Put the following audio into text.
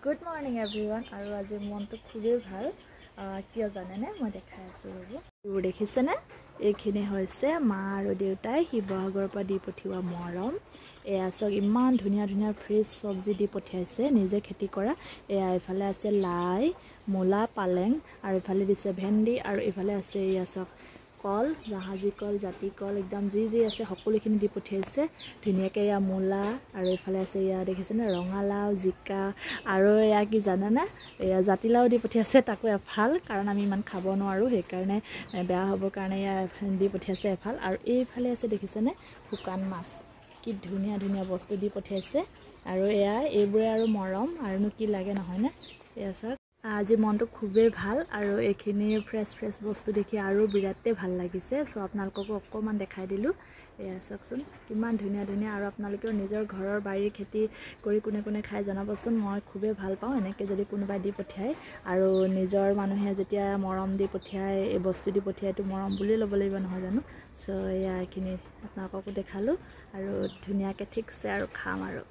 Good morning everyone. আৰু আজি মনটো খুবেই ভাল, কিয় জানেনে? মই দেখাই আছোঁ, ৰ'ব। এইবোৰ দেখিছেনে? এইখিনি হৈছে মা আৰু দেউতাই শিৱসাগৰৰ পৰা দি পঠিওৱা মৰম। এয়া চাওক, ইমান ধুনীয়া ধুনীয়া ফ্ৰেছ চব্জি দি পঠিয়াইছে, নিজে খেতি কৰা। এয়া এইফালে আছে লাই, মূলা, পালেং আৰু এইফালে দিছে ভেন্দি আৰু এইফালে আছে এয়া চাওক কল, জাহাজী কল, জাতি কল, একদম যি যি আছে সকলোখিনি দি পঠিয়াইছে ধুনীয়াকৈ। এয়া মূলা আৰু এইফালে আছে এয়া দেখিছেনে ৰঙালাও, জিকা আৰু এয়া কি জানেনে, এয়া জাতিলাও দি পঠিয়াইছে, তাকো এফাল, কাৰণ আমি ইমান খাব নোৱাৰোঁ, সেইকাৰণে বেয়া হ'বৰ কাৰণে এয়া দি পঠিয়াইছে এফাল। আৰু এইফালে আছে দেখিছেনে শুকান মাছ, কি ধুনীয়া ধুনীয়া বস্তু দি পঠিয়াইছে। আৰু এয়া এইবোৰে আৰু মৰম, আৰুনো কি লাগে নহয়নে? এয়া চাওক, আজি মনটো খুবেই ভাল আৰু এইখিনি ফ্ৰেছ ফ্ৰেছ বস্তু দেখি আৰু বিৰাটেই ভাল লাগিছে। চ' আপোনালোককো অকণমান দেখাই দিলোঁ। এয়া চাওকচোন কিমান ধুনীয়া ধুনীয়া। আৰু আপোনালোকেও নিজৰ ঘৰৰ বাৰীৰ খেতি কৰি কোনে কোনে খাই জনাবচোন। মই খুবেই ভাল পাওঁ এনেকৈ যদি কোনোবাই দি পঠিয়ায়, আৰু নিজৰ মানুহে যেতিয়া মৰম দি পঠিয়ায়, এই বস্তু দি পঠিয়ায়তো মৰম বুলিয়ে ল'ব লাগিব নহয় জানো? চ' এয়া এইখিনি আপোনালোককো দেখালোঁ আৰু ধুনীয়াকৈ ঠিকছে আৰু খাম আৰু।